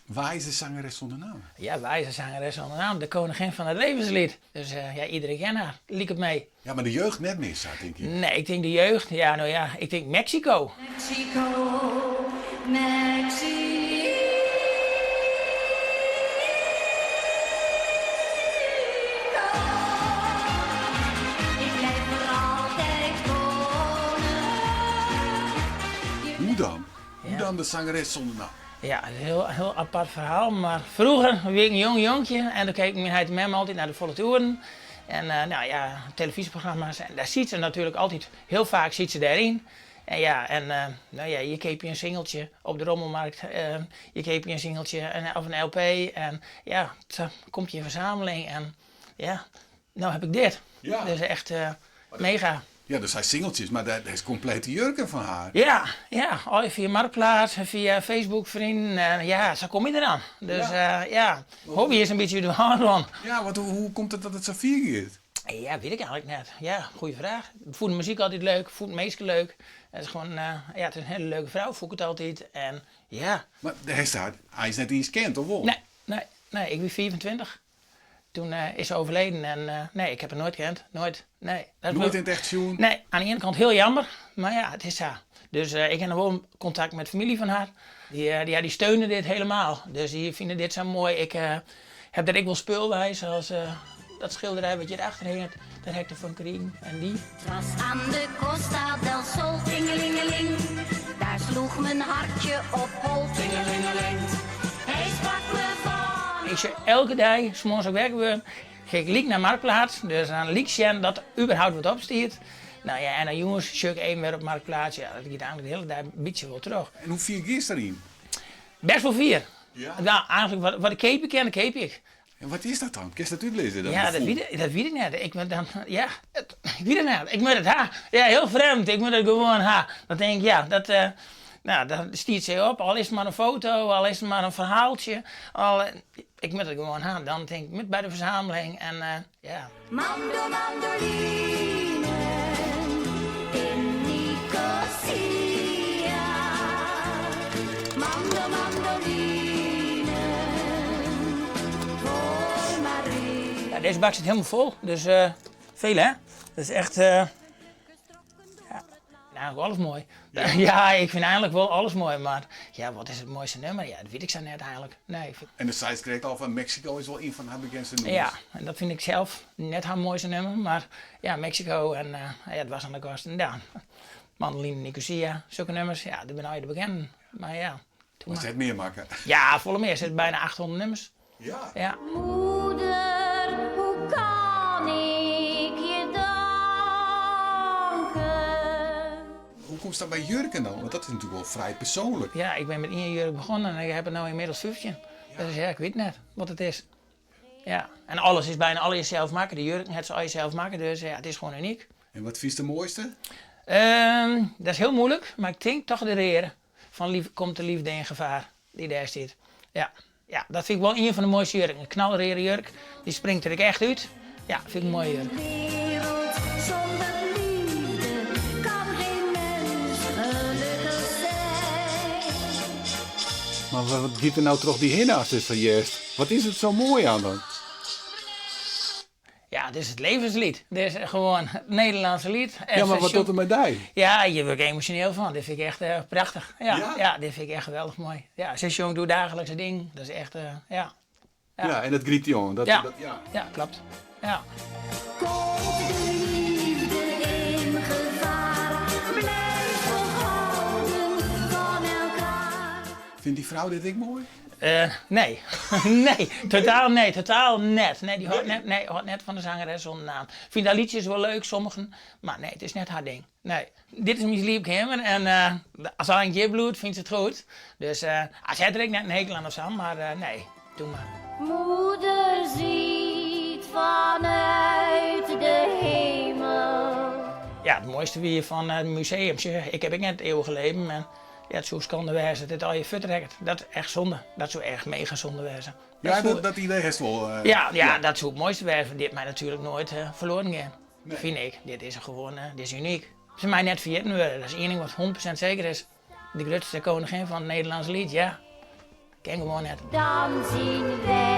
Wa is de zangeres zonder naam? Ja, wa is de zangeres zonder naam? De koningin fan it levensliet. Dus ja, iedereen ken har, liket my. Ja, mar de jeugd net mear sa, tink ik. Nee, ik tink de jeugd, ja, no ja, ik tink Meksiko. Meksiko, Meksiko. Ik blijf voor altijd wonen. Hoe dan? Hoe dan de zangeres zonder naam? Ja, dat is in hiel, hiel apart ferhaal, mar froeger wie ik in jong jonkje en doe keek myn heit en mem altyd nei de Volle Toeren en no ja, telefyzjeprogramma's en dêr siet se natuerlik altyd, hiel faak siet se dêryn. En ja, en no ja, je keapje in singeltsje op de rommelmarkt, je keapje in singeltsje of in LP en ja, sa komt je fersameling en ja, no heb ik dit. Dus echt mega. Ja, der zijn singeltsjes, mar dat is komplete jurken fan har. Ja, ja, allegear fia Marktplaats en fia Facebook vrienden en ja, sa kom je deroan. Dus ja, hobby is in bytsje út de hân rûn. Ja, want hoe komt it dat it sa fier giet? Ja, wit ik eigenlik net. Ja, goeie fraach. Ik fûn de muzyk altyd leuk, fûn minsken leuk. It is gewoan, ja, it is in hiele leuke frou, fûn ik it altyd. En ja. Mar hast har eins net iens kend, of wol? Nee, nee, nee. Ik wie 25. Toen is se overleden en nee, ik heb har noait kend. Noait, nee. Noait yn it echt sjoen? Nee, oan de iene kant hiel jammer, mar ja, it is sa. Dus ik ha noch wol kontakt mei de famylje fan har. Dy, ja, dy steune dit helemaal. Dus dy fine dit sa moai. Ik heb der ek wol spul by, sa as dat skilderij wat hjir achter hinget, dêr ha ik derfan krigen. En dy. Het was aan de Costa del Sol, tingelingeling. Daar sloeg mijn hartje op hol, tingelingeling. Hij sprak me van. Ik sjoch elke dei, 's moarns as ik wekker wurd, gean ik lyk nei Marktplaats. Dus dan lyk sjen dat der überhaupt wat op stiet. No ja, en dan jûns sjoch ik even wer op Marktplaats. Ja, dat giet eigenlik de hiele dei in bytsje wol troch. En hoe fier giest deryn? Best wol fier. Ja? No, eigenlik wat, wat ik keapje kin, dat keapje ik. En wat is dat dan? Kinst dat útlizze, dat Ja, dat gefoel? wit, dat wit ik net. Ik moat dan, ja, it, ik wit it net. Ik moat it ha. Ja, hiel frjemd. Ik moat it gewoan ha. Dan tink ik, ja, dat, no, dan stiet se op. Al is it mar in foto, al is it mar in ferhaaltsje. Al, ik moat it gewoan ha. Dan tink ik, moat by de fersameling en ja. Mando mandolinen in Nicosia. Mando mandolinen voor Maria. Ja, dizze bak sit hielendal fol, dus veel hè. Dat is echt, ja, eigenlik alles moai. Ja, ik fyn eigenlik wol alles moai, mar ja, wat is it moaiste nûmer? Ja, dat wit ik sa net eigenlik. Nee. En do seist krekt al fan Meksiko is wol ien fan har bekendste nûmers. Ja, en dat fyn ik sels net har moaiste nûmer, mar ja, Meksiko en ja, Het was aan de Costa, ja, Mandoline Nicosia, sokke nûmers, ja, dat binne allegear de bekenden. Mar ja, doe Mar se hat mear makke. Ja, folle mear. Se hat byna 800 nûmers. Ja. Ja. Moeder, hoe kan ik je danken? Hoe komst dan by jurken dan? Want dat is natuerlik wol frij persoanlik. Ja, ik bin mei ien jurk begûn en ik ha der no ynmiddels 15. Dus ja, ik wit net wat it is. Ja, en alles is byna allegear sels makke. De jurken hat se allegear sels makke, dus ja, it is gewoan unyk. En wat fynst de moaiste? Dat is hiel muoilik, mar ik tink toch de reade fan lief, Komt de liefde in gevaar, dy't dêr stiet. Ja. Ja, dat fyn ik wol ien fan de moaiste jurken. In knalreade jurk, dy springt der ek echt út. Ja, fyn ik in moaie jurk. Wereld zonder liefde kan geen mens gelukkig zijn. Mar wat giet der no troch dy hinne ast dit sa hearst? Wat is it sa moai oan dan? Ja, dit is it levensliet. Dit is gewoan it Nederlânske liet. Ja, mar wat docht it mei dy? Ja, hjir wurd ik emosjoneel fan. Dit fyn ik echt prachtich. Ja, Ja? ja, dit fyn ik echt geweldich moai. Ja, se sjongt oer daaglikse dingen. Dat is echt, ja. Ja. Ja, en dat grypt dy oan. Dat, Ja. dat, ja. Ja, kloppet. Ja. Komt de liefde in gevaar, blijf toch houden van elkaar. Fynt dy frou dit ek moai? Nee. Nee, totaal nee, totaal net. Nee, dy hâldt net, nee, hâldt net fan de zangeres zonder naam. Fynt har lietsjes wol leuk, sommigen, mar nee, it is net har ding. Nee. Dit is myn sliepkeamer en as hy hjir bliuwt, fynt se it goed. Dus se hat der ek net in hekel oan of sa, mar nee, doe mar. Moeder ziet vanuit de hemel. Ja, it moaiste wie fan it museum. Sjoch, ik ha ek net it eeuwige leven en Ja, it soe skande wêze dat dit allegear fuortrekket. Dat is echt zonde. Dat soe echt mega zonde wêze. Ja, dat, dat idee hast wol. Ja, ja, dat soe it moaiste wêze, want dit mei natuerlik noait ferloaren gean. Fyn ik. Dit is gewoan, dit is unyk. Se mei net ferjitten wurde. Dat is ien ding wat 100% seker is. De grutste koningin fan it Nederlânsk liet, ja. Kin gewoan net. Dan zien wij.